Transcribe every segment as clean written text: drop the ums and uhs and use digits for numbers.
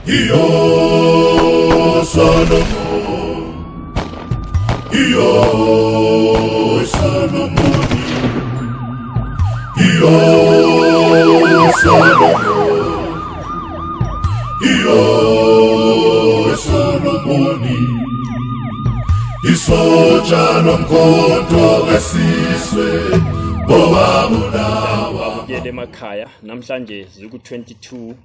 Iyo Solomon, iyo Solomoni, iyo Solomon, iyo Solomoni, isoja nomkhonto wesizwe bobabulawa. Emakhaya namhlanje ziku 22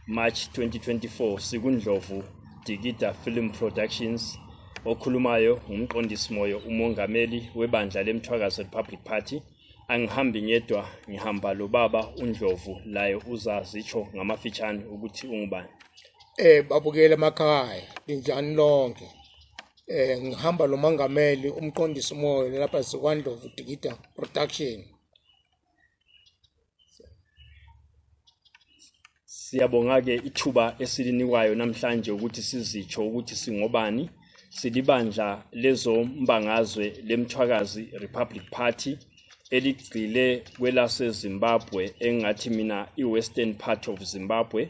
March 2024 sikundlovu Digida Film Productions okhulumayo umqondisi moyo umongameli webandla leMthwakazi Republic Party. Angihambi ngedwa, ngihamba lo baba uNdlovu layo uzazitsho ngamafitshane ukuthi ungubani. Babukele emakhaya linjani lonke. Ngihamba lo mongameli umqondisi moyo lapha sikwandlovu Digida Production. Siyabonga ke ithuba esilinikwayo namhlanje ukuthi sizitsho ukuthi singobani. Silibandla lezo mbangazwe leMthwakazi Republic Party eligcile kwelase Zimbabwe engathi mina iwestern part of Zimbabwe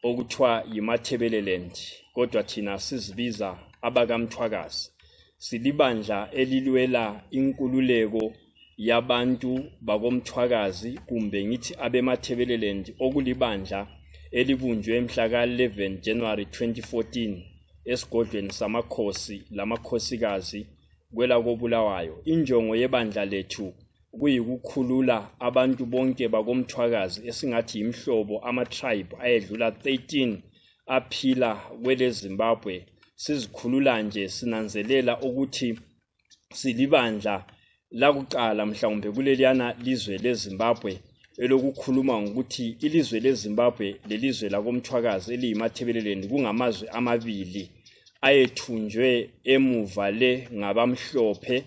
okuthiwa yiMathebeleland, kodwa thina sizibiza abakamthwakazi. Silibandla elilwela inkululeko yabantu bakomthwakazi kumbe ngithi abemathebeleland, okulibandla elibunjwe mhla ka 11 January 2014 esigodlweni samakhosi lamakhosikazi kwela koBulawayo. Injongo yebandla lethu kuyikukhulula abantu bonke bakomthwakazi esingathi imhlobo ama-tribe ayedlula 13 aphila kwele Zimbabwe. Sizikhulula nje sinanzelela ukuthi silibandla lakuqala mhlawumbe kuleliyana lizwe leZimbabwe elokukhuluma ngokuthi ilizwe leZimbabwe lelizwe lakomthwakazi eliyimathebeleland kungamazwe amabili ayethunjwe emuva le ngabamhlophe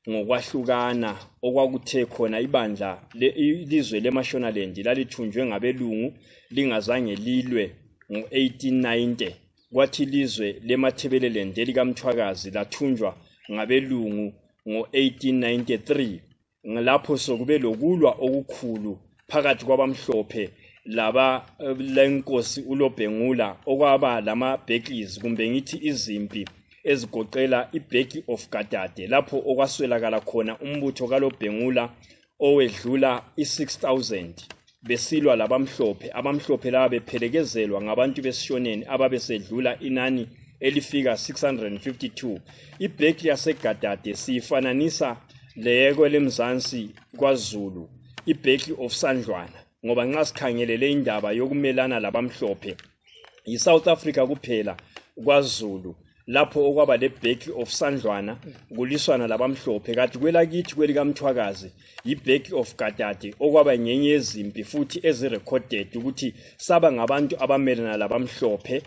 ngokwahlukana okwakuthe khona ibandla ilizwe leMashonaland lalithunjwe ngabelungu lingazange lilwe ngo-1890, kwathi ilizwe leMathebeleland elikamthwakazi lathunjwa ngabelungu ngo-1893. Lapho sokube lokulwa okukhulu phakathi kwabamhlophe laba lenkosi uLobhengula okwaba lama-Bekis kumbe ngithi izimpi ezigoqela iBheki of Gadade, lapho okwaswelakala khona umbutho kaLobhengula owedlula i-6000 besilwa labamhlophe. Abamhlophe laba bephelekezelwa ngabantu besishoneni ababesedlula inani elifika 652. iBheki yaseGadade siyifananisa leyekwe lemzansi kwaZulu, iBheki of Sandlwana, ngoba nxa sikhangelele indaba yokumelana labamhlophe yiSouth Africa kuphela kwaZulu lapho okwaba leBheki of Sandlwana kuliswana labamhlophe, kanti kwelakithi kwelikamthwakazi yiBheki of Gadade okwaba ngenye yezimpi futhi ezirecorded ukuthi saba ngabantu abamelana labamhlophe.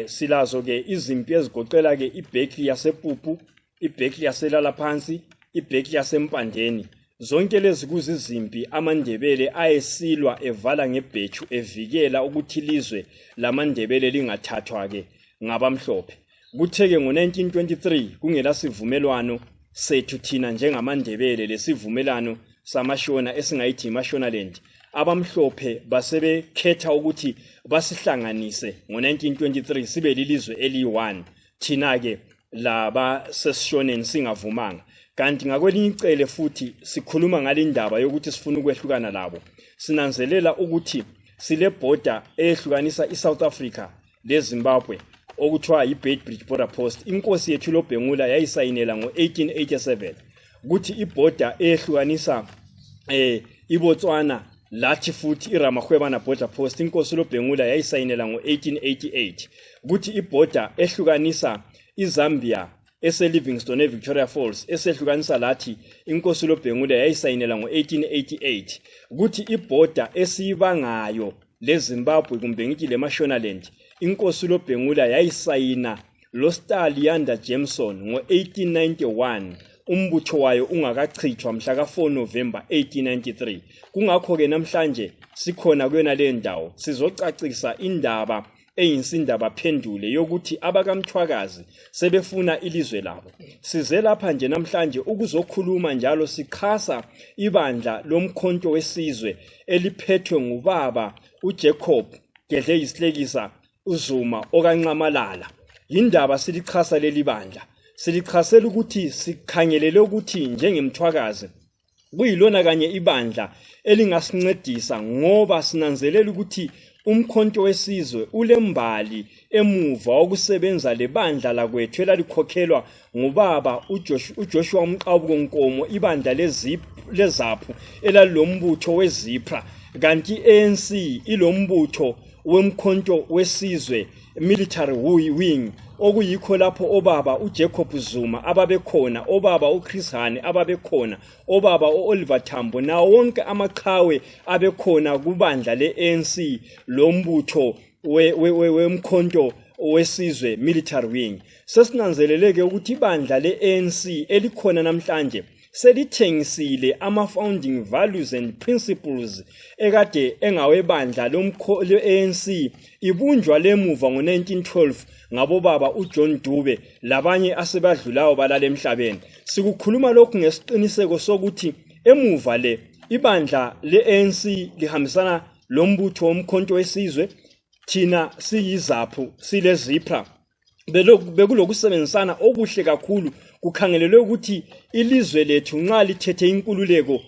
Silazo ke izimpi ezigoqela ke iBheki yasePupu, iBheki yaselala phansi, iBheki yasempandeni. Zonke lezi kuzizimpi amaNdebele ayesilwa evala ngebhechu evikela ukuthi ilizwe lamaNdebele lingathathwa ke ngabamhlophe. Kutheke ngo-1923 kungela sivumelwano sethu thina njengamaNdebele lesivumelano samashona esingayithi iMashonaland. Abamhlophe basebekhetha ukuthi basihlanganise ngo-1923 sibe lilizwe eli-1, thina ke laba sesishoneni singavumanga. Kanti ngakwelinye icele futhi sikhuluma ngalindaba yokuthi sifuna ukwehlukana labo. Sinanzelela ukuthi sile border ehlukanisa iSouth Africa leZimbabwe okuthiwa yiBeitbridge border post. Inkosi yethu uLobhengula yayisayinela ngo-1887 ukuthi iborder ehlukanisa iBotswana lathi futhi iRamahwebana border post. Inkosi uLobhengula yayisayinela ngo-1888 ukuthi iborder ehlukanisa iZambia ese-Livingstone eVictoria Falls esehlukanisa lathi inkosi uLobhengula yayisayinela ngo-1888 ukuthi iborder esiyibangayo leZimbabwe kumbe ngithi leMashonaland inkosi uLobhengula yayisayina loStaliyanda Jameson ngo-1891, umbutho wayo ungakachithwa mhla ka-4 November 1893. Kungakho ke namhlanje sikhona kuyona le ndawo sizocacisa indaba eyinsindaba phendule yokuthi abakamthwakazi sebefuna ilizwe labo. Size lapha nje namhlanje ukuzokhuluma njalo sikhasa ibandla lomkhonto wesizwe eliphethwe ngubaba uJacob Gedle Isihlekisa uZuma okanqamalala indaba silichasa leli bandla silichasela ukuthi sikhangelele ukuthi njengeMthwakazi kuyilona kanye ibandla elingasincedisa ngoba sinanzelela ukuthi umkhonto wesizwe ulembali emuva okusebenza lebandla lakwethu elalikhokhelwa ngubaba uJoshua Mqabuko Nkomo ibandla lezaphu elalombutho wezipra kanti ANC ilombutho wemkhonto wesizwe military wing okuyikho lapho obaba uJacob Zuma ababekhona obaba uChris Hani ababekhona obaba uOliver Tambo nawo wonke amaqhawe abekhona kubandla leANC lombutho wemkhonto wesizwe military wing. Sesinanzeleleke ukuthi ibandla leANC elikhona namhlanje selithengisile ama-founding values and principles ekade engawebandla le-ANC ibunjwa lemuva ngo-1912 ngabobaba uJohn Dube labanye asebadlulayo balala emhlabeni. Sikukhuluma lokhu ngesiqiniseko sokuthi emuva le ibandla le-ANC lihambisana lombutho womkhonto wesizwe thina siyizaphu silezipra bekulokusebenzisana okuhle kakhulu kukhangelelwe ukuthi ilizwe lethu nxa lithethe inkululeko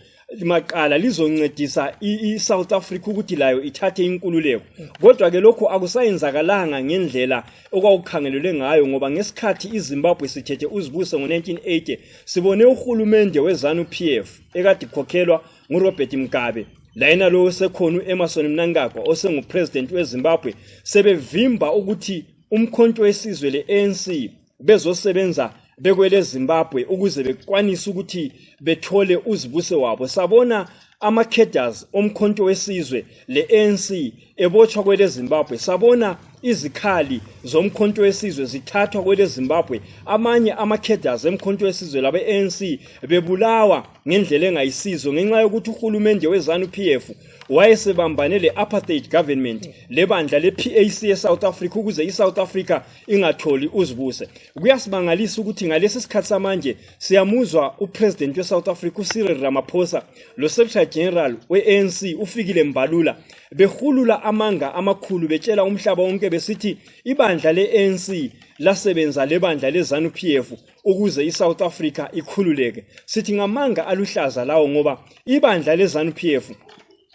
maqala lizoncedisa iSouth Africa ukuthi layo ithathe inkululeko kodwa ke lokho akusayenzakalanga ngendlela okwakukhangelelwe ngayo ngoba ngesikhathi iZimbabwe sithethe uzibuse ngo1980 sibone uhulumende weZANU-PF ekade khokhelwa nguRobert Mugabe layina lo sekhona uEmmerson Mnangagwa osengupresident weZimbabwe sebevimba ukuthi umkhonto wesizwe leANC bezosebenza bekwele Zimbabwe ukuze bekwanise ukuthi bethole uzibuse wabo. Sabona ama-cadres omkhonto wesizwe leANC ebotshwa kwele Zimbabwe. Sabona izikhali zomkhonto wesizwe zithathwa kwele Zimbabwe. Amanye ama-cadres emkhonto wesizwe labe-ANC bebulawa ngendlela engayisizo ngenxa yokuthi uhulumende weZANU-PF wayesebambane le-apartheid government lebandla le-PAC eSouth Africa ukuze iSouth Africa ingatholi uzibuse. Kuyasimangalisa ukuthi ngalesi sikhathi samanje siyamuzwa upresident weSouth Africa uCyril Ramaphosa lo Secretary General we-ANC ufikile Mbalula behulula amanga amakhulu betshela umhlaba wonke besithi ibandla le-ANC lasebenza lebandla leZANU-PF ukuze iSouth Africa ikhululeke. Sithi ngamanga aluhlaza lawo ngoba ibandla leZANU-PF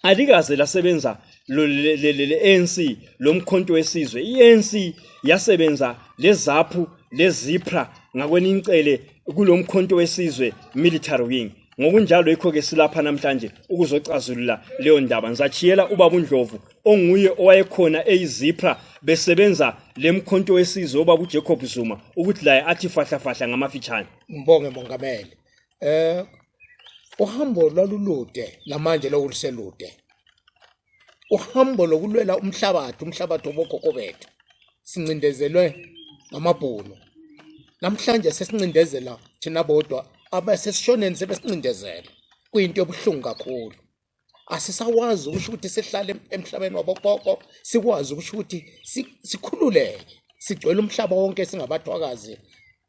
alikaze lasebenza le-ANC lomkhonto wesizwe. I-ANC yasebenza lezaphu lezipra ngakweninqele kulomkhonto wesizwe military wing. Ngokunjalo yikho ke silapha namhlanje ukuzocazulula leyo ndaba. Ngizaciyela ubaba uNdlovu onguye owayekhona eyizipra besebenza lemkhonto wesizwe obaba uJacob Zuma ukuthi la athi fahla ngamafitshane. Mbonge mongameli. Uhambo lwalulude lamanje lokuliselude. Uhambo lokulwela umhlabathi obokhokho bethu sincindezelwe ngamabhunu. Namhlanje sesincindezela thina bodwa abasesishoneni sebesincindezela. Kuyinto ebuhlungu kakhulu. Asisawazi ukusho ukuthi sihlale emhlabeni wabokhokho sikwazi ukusho ukuthi sikhululeke sigcwele umhlaba wonke singabathwakazi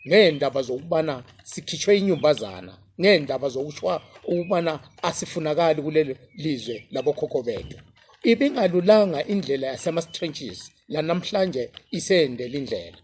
ngendaba zokubana sikhishwe inyumbazana ngendaba zokushwa ukubana asifunakali kuleli lizwe labokhokho bethu. Ibingalulanga indlela yasema-trenches la namhlanje isendela indlela.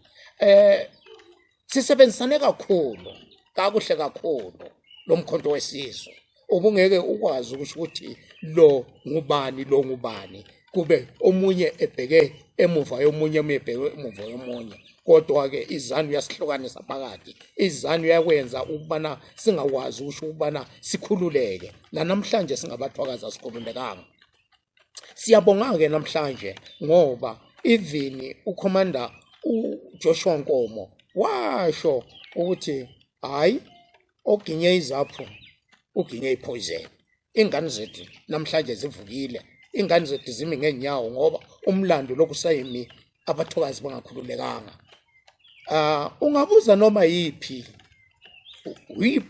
Sisebenzisane kakhulu kakuhle kakhulu lomkhonto wesizwe. Ubungeke ukwazi ukusho ukuthi lo ngubani kube omunye ebheke emuva yomunye ebheke emuva yomunye. Kodwa ke iZANU yasihlukanisa phakathi. iZANU yakwenza ukubana singakwazi ukusho ukubana sikhululeke. La namhlanje singabathwakazi asikhululekanga. Siyabonga ke namhlanje ngoba even uCommander uJoshua Nkomo washo ukuthi hayi oginye izaphu uginye ipoison. Ingane zethu namhlanje zivukile. Ingane zethu zimi ngenyawo ngoba umlando lokusayimi abathokazi bangakhululekanga. Ungabuza noma yipi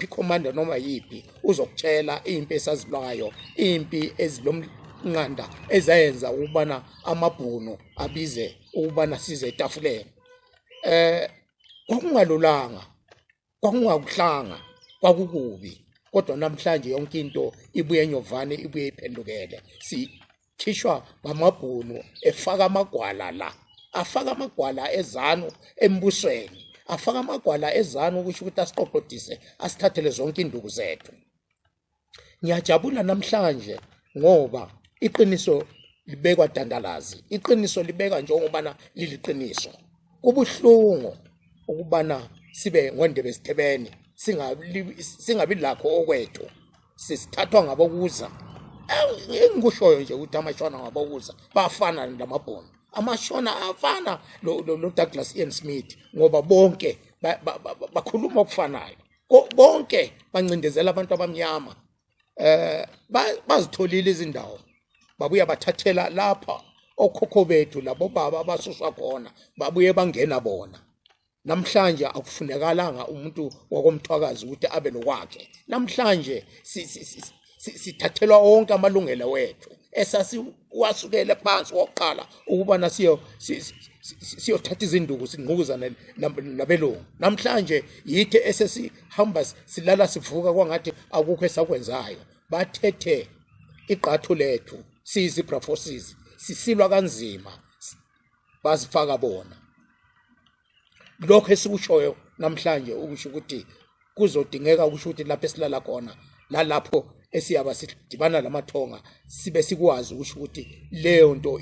commander noma yipi uzokutshela impi esazibulayo, impi ezilomnqanda ezayenza ubana amabhunu abize ubana size etafuleni. Kwakungalulanga, kwakungakuhlanga, kwakukubi. Kodwa namhlanje yonke into ibuye enyovane ibuye iphendukele. Sikhishwa ngamabhunu efaka amagwala la afaka amagwala ezanu embusweni, afaka amagwala ezanu ukusho ukuthi asiqoqodise asithathele zonke induku zethu. Ngiyajabula namhlanje ngoba iqiniso libekwa dandalazi, iqiniso libeka njengobana liliqiniso. Kubuhlungu ukubana sibe ngondebe sithebeni singabi lakho okwethu, sisithathwa ngabokuza. Engikushoyo nje ukuthi amashona ngabokuza bafana namabhono, amashona afana lo Douglas Ian Smith ngoba bonke bakhuluma okufanayo, bonke bancindezela abantu abamnyama. Bazitholile izindawo babuya bathathela lapha okhokho bethu labo baba abasuswa khona, babuye bangena bona. Namhlanje akufunekalanga umuntu wakoMthwakazi ukuthi abe nokwakhe. Namhlanje sithathelwa wonke amalungelo wethu esasiwasukele phansi wokuqala ukubana siyothatha izinduku sinqukuzana nabelungu. Namhlanje yithi esesihamba silala sivuka kwangathi akukho esakwenzayo. Bathethe iqathu lethu sizibra forces, sisilwa kanzima, basifaka bona. Lokho esikushoyo namhlanje ukusho ukuthi kuzodingeka ukusho ukuthi lapho esilala khona lalapho esiyaba sidibana lamathonga sibe sikwazi ukusho ukuthi leyo nto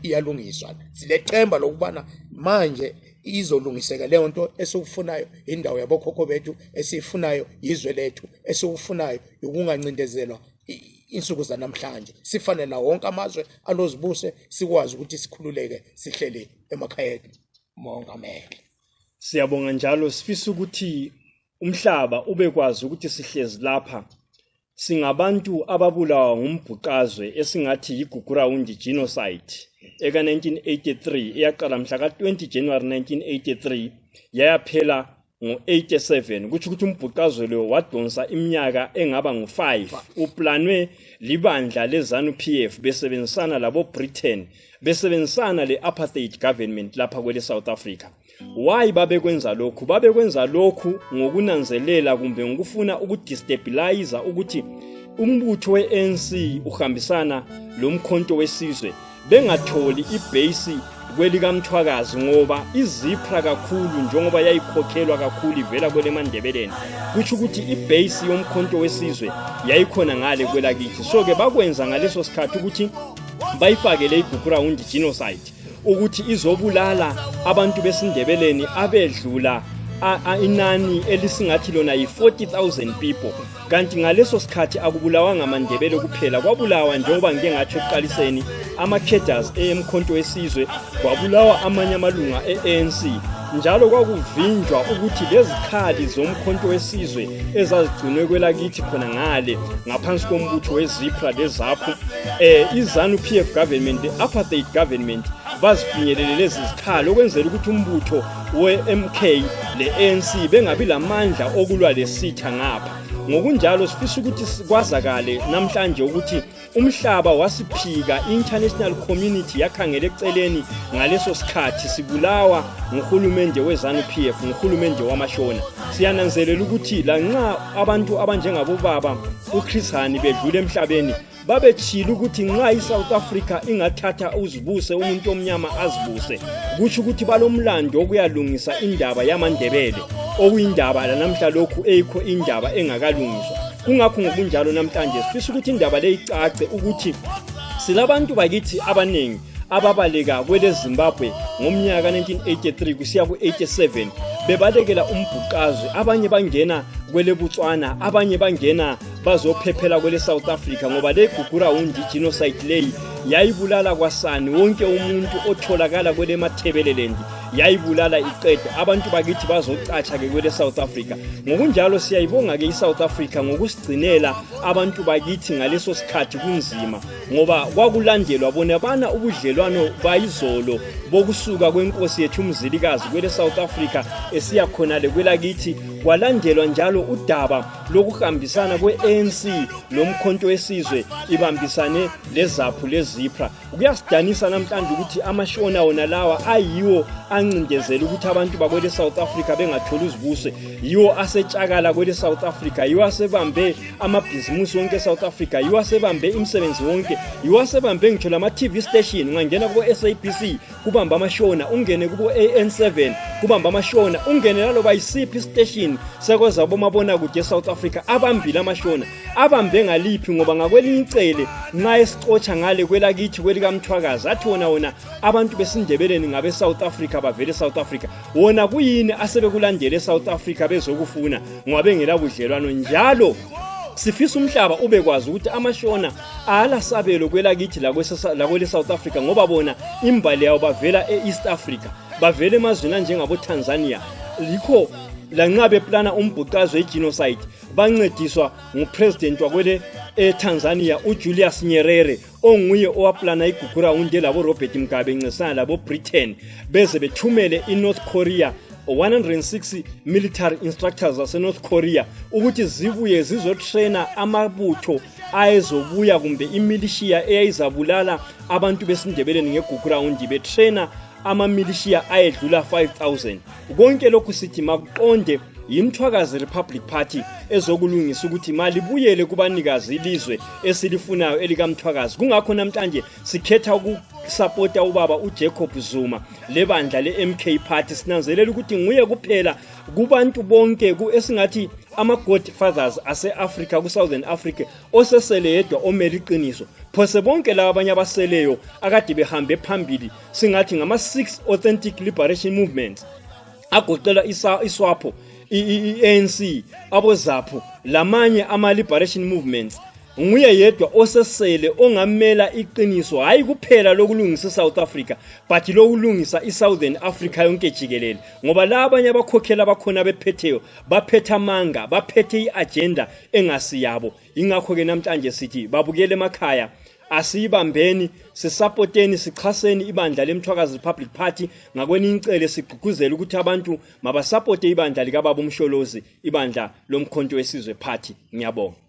iyalungiswa. Silethemba lokubana manje izolungiseka leyo nto esikufunayo indawo yabokhokho bethu, esifunayo izwe lethu, esikufunayo ukungancindezelwa insuku zanamhlanje. Sifanele wonke amazwe alozibuse sikwazi ukuthi sikhululeke sihlele emakhaya mongameli. Siyabonga njalo sifisa ukuthi umhlaba ubekwazi ukuthi sihlezi lapha singabantu ababulawa ngumbhuqazwe esingathi yigugurawundi genocide eka 1983 eyaqala mhla ka 20 January 1983 yayaphela ngo87, kuthi ukuthi umbhuqazwe lo wadonsa iminyaka engaba ngo5. Uplanwe libandla leZANU-PF besebenzisana labo Britain, besebenzisana le-apartheid government lapha kwele South Africa. Why babekwenza lokhu? Babekwenza lokhu ngokunanzelela kumbe ngokufuna ukudestabilize ukuthi umbutho we-ANC uhambisana lomkhonto wesizwe bengatholi ibase kwelika Mthwakazi ngoba izipra kakhulu njengoba yayikhokhelwa kakhulu ivela kwele Mandebeleni, kuthi ukuthi ibase yomkhonto wesizwe yayikhona ngale kwelakithi. So ke bakwenza ngaleso sikhathi ukuthi bayifakele igugurawundi genocide ukuthi izobulala abantu besindebeleni abedlula inani elisingathi lona yi40,000 people. Kanti ngaleso sikhathi akubulawa ngamandebele kuphela, kwabulawa njengoba ngike ngathi ekuqaliseni ama-cadres emkhonto wesizwe, kwabulawa amanye amalunga e-ANC. Njalo kwakuvinjwa ukuthi lezikhali zomkhonto wesizwe ezazigcinwe kwelakithi khona ngale ngaphansi kombutho wezipra lezaphu iZANU-PF government, le-apartheid government bazifinyelele lezi zikhali okwenzela ukuthi umbutho we-MK le-ANC bengabi lamandla okulwa lesitha ngapha. Ngokunjalo sifisa ukuthi kwazakale namhlanje ukuthi umhlaba wasiphika, international community yakhangela eceleni ngaleso sikhathi sibulawa nguhulumende weZANU-PF, nguhulumende wamashona. Siyananzelela ukuthi lanxa abantu abanjengabo baba uChris Hani bedlule emhlabeni babechila ukuthi nxa iSouth Africa ingathatha uzibuse umuntu omnyama azibuse, kuthi ukuthi balomlando okuyalungisa indaba yamandebele okuyindaba namhla lokhu eyikho indaba engakalungiswa. Kungakho ngokunjalo namhlanje sifisa ukuthi indaba le icace ukuthi silabantu bakithi abanengi ababaleka kwele Zimbabwe ngomnyaka 1983 kusiya ku87 bebalekela umbhuqazwe, abanye bangena kwele Botswana, abanye bangena bazophephela kwele South Africa ngoba le gugurawundi genocide leyi yayibulala kwasani wonke umuntu otholakala kwele Mathebeleland, yayibulala iqeda abantu bakithi bazocatsha ke kwele South Africa. Ngokunjalo siyayibonga ke iSouth Africa ngokusigcinela abantu bakithi ngaleso sikhathi kunzima ngoba kwakulandelwa bona bana ubudlelwano bayizolo bokusuka kwenkosi yethu umzilikazi kwele South Africa esiya khona le kwelakithi, kwalandelwa njalo udaba lokuhambisana kwe-ANC nomkhonto wesizwe ibambisane lezaphu lezipra. Kuyasidanisa namhlanje ukuthi amashona wona lawa ayiwo ancindezela ukuthi abantu bakwele South Africa bengatholi uzibuse, yiwo asetshakala kwele South Africa, yiwo asebambe amabhizimusi wonke eSouth Africa, yiwo asebambe imisebenzi wonke, yiwo asebambe ngitho lama TV station. Ungangena kubo SABC kubamba amashona, ungene kubo AN7 kubamba amashona, ungene laloba yisiphi station sekwaza bomabona kude eSouth Africa abambile amashona, abambe ngaliphi ngoba ngakwelinye icele nxa esicotsha ngale kwelakithi kwelika Mthwakazi athi wona abantu besindebeleni ngabe South Africa bavele South Africa, wona kuyini asebekulandela eSouth Africa bezokufuna ngoba bengela budlelwano. Njalo sifisa umhlaba ubekwazi ukuthi amashona ala sabelo kwelakithi la kwele South Africa ngoba bona imbali yawo bavela eEast Africa, bavele emazweni njengabo Tanzania. Likho lanqabe plana umbhuqazo wegenocide bancediswa ngupresident wakwele eTanzania uJulius Nyerere onguye owaplana igugura labo Robert Mugabe ncisana labo Britain beze bethumele iNorth Korea 160 military instructors ase North Korea ukuthi zibuye zizotraina amabutho ayezobuya kumbe imilishiya eyayizabulala abantu besindebeleni ngegugura betraina amamilishiya ayedlula 5000. Konke lokhu sithi makuqonde yiMthwakazi Republic Party ezokulungisa ukuthi mali buyele kubanikazi ilizwe esilifunayo elika Mthwakazi. Kungakho namhlanje sikhetha ukusupporta ubaba uJacob Zuma lebandla leMK Party, sinanzelela ukuthi nguye kuphela kubantu bonke esingathi ama-godfathers ase-Africa ku-Southern Africa osesele yedwa omele iqiniso. Phose bonke laba abanye abaseleyo akade behambe phambili singathi ngama-6 authentic liberation movements agoqela iSWAPO, ANC, aboZAPU lamanye ama-liberation movements, nguye yedwa osesele ongamela iqiniso hayi kuphela lokulungisa iSouth Africa but lokulungisa iSouthern Africa yonke jikelele, ngoba la abanye abakhokhela bakhona bephetheyo baphethe amanga, baphethe iagenda engasiyabo. Ingakho ke namhlanje sithi babukele emakhaya, asiyibambeni, sisupporteni, sichaseni ibandla leMthwakazi Republic Party. Ngakweni incele sigqugquzela ukuthi abantu mabasupporte ibandla lika Baba uMsholozi, ibandla lomkhonto wesizwe party. Ngiyabonga.